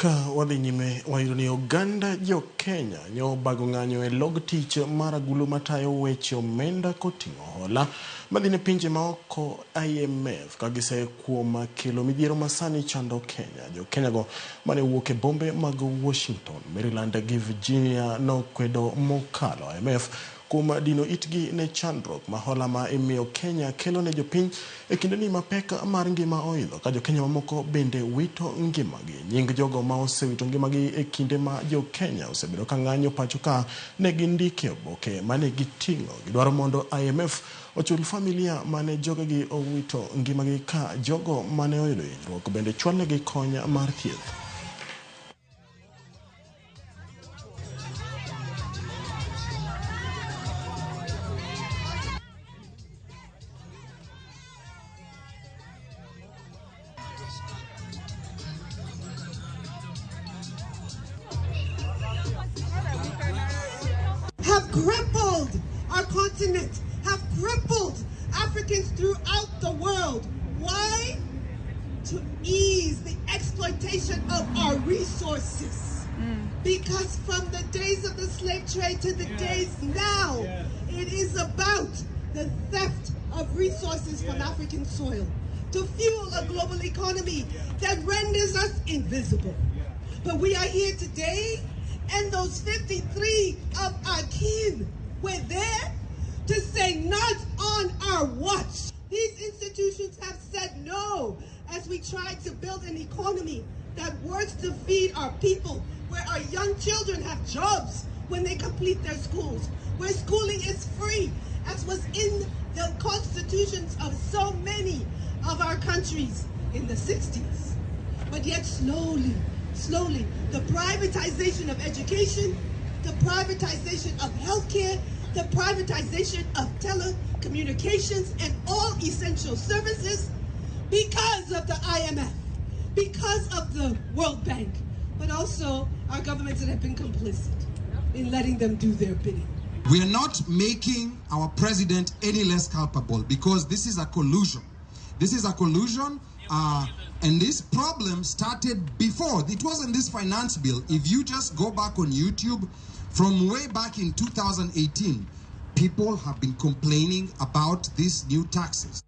Ka wadhi nyime wayudo ni oganda jo Kenya nyo obago ng'anyo e log tich mar agulu matayo weche omenda koting'o hola madhi ne pinje maoko IMF ka gisekuom kelo midhiero masani chando Kenya. Jo Kenya go mane wuok e bombe mag Washington, Maryland gi Virginia nokwedo mokalo IMF kuom dino itgi ne chandruok ma hola ma imiyo Kenya kelo ne jopiny e kindeni ma pek mar ngima oidho ka jokenya mamoko bende wito ngimagi. Nying jogo ma osewito ngimagi e kinde ma jokenya osebedo ka ng'anyo pacho ka ne gindike oboke mane giting'o. Gidwaro mondo IMF ochul familia mane jogegi owito ngimagi ka jogo mane oyudo hinyruok bende chwalnegi kony mar thieth. Have crippled our continent, have crippled Africans throughout the world. Why? To ease the exploitation of our resources. Because from the days of the slave trade to the days now, it is about the theft of resources from African soil to fuel a global economy that renders us invisible. But we are here today, and those 53 of our kin were there to say, not on our watch. These institutions have said no as we try to build an economy that works to feed our people, where our young children have jobs when they complete their schools, where schooling is free, as was in the constitutions of so many of our countries in the 60s. But yet slowly, slowly, the privatization of education, the privatization of healthcare, the privatization of telecommunications and all essential services, because of the IMF, because of the World Bank, but also our governments that have been complicit in letting them do their bidding. We are not making our president any less culpable because this is a collusion. This is a collusion, and this problem started before. It wasn't this finance bill. If you just go back on YouTube, from way back in 2018, people have been complaining about these new taxes.